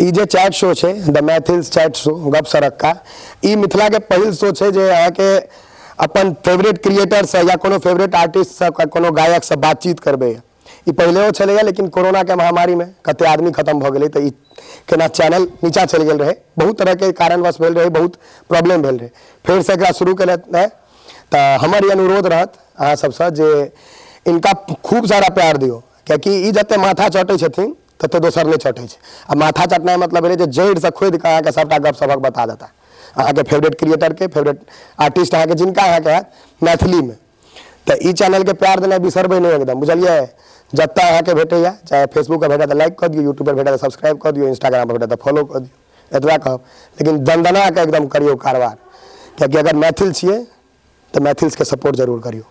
ई जे chat show छै, द Maithils chat show गप सरक्का, ई मिथिलाके पहिल शो छै जे अहाँके अपन फेवरेट क्रिएटरसँ या कोनो फेवरेट आर्टिस्टसँ, कोनो गायकसँ बातचीत करबै। ई पहिलेओ छलैए, लेकिन कोरोनाके महामारीमे कते आदमी खतम भऽ गेलै, तऽ ई केना चैनल नीचा चलि गेल रहै। बहुत तरहके कारणवश भेल रहै, बहुत प्रॉब्लम भेल रहै। फेरसँ एकरा शुरू केलथि रहै, तऽ हमर ई अनुरोध रहत अहाँ सबसँ जे इनका खूब सारा प्यार दियौ, कियाकि ई जते माथा चटै छथिन तते दोसर नहि चटै छै। आ माथा चटनाइ मतलब भेलै जे जड़िसँ खोदि कऽ अहाँके सभटा गप सभक बता देता, अहाँके फेवरेट क्रिएटरके, फेवरेट आर्टिस्ट अहाँके जिनका अहाँके हैत मैथिलीमे। तऽ ई चैनलके प्यार देनाइ बिसरबै नहि एकदम, बुझलियै? जतऽ अहाँके भेटैए, चाहे फेसबुकपर भेटै तऽ लाइक कऽ दियौ, यूट्यूबपर भेटै तऽ सब्सक्राइब कऽ दियौ, इंस्टाग्रामपर भेटै तऽ फॉलो कऽ दियौ। एतबा कहब, लेकिन दनदना कऽ एकदम करियौ कारबार, कियाकि अगर मैथिल छियै तऽ मैथिलके सपोर्ट जरूर करियौ।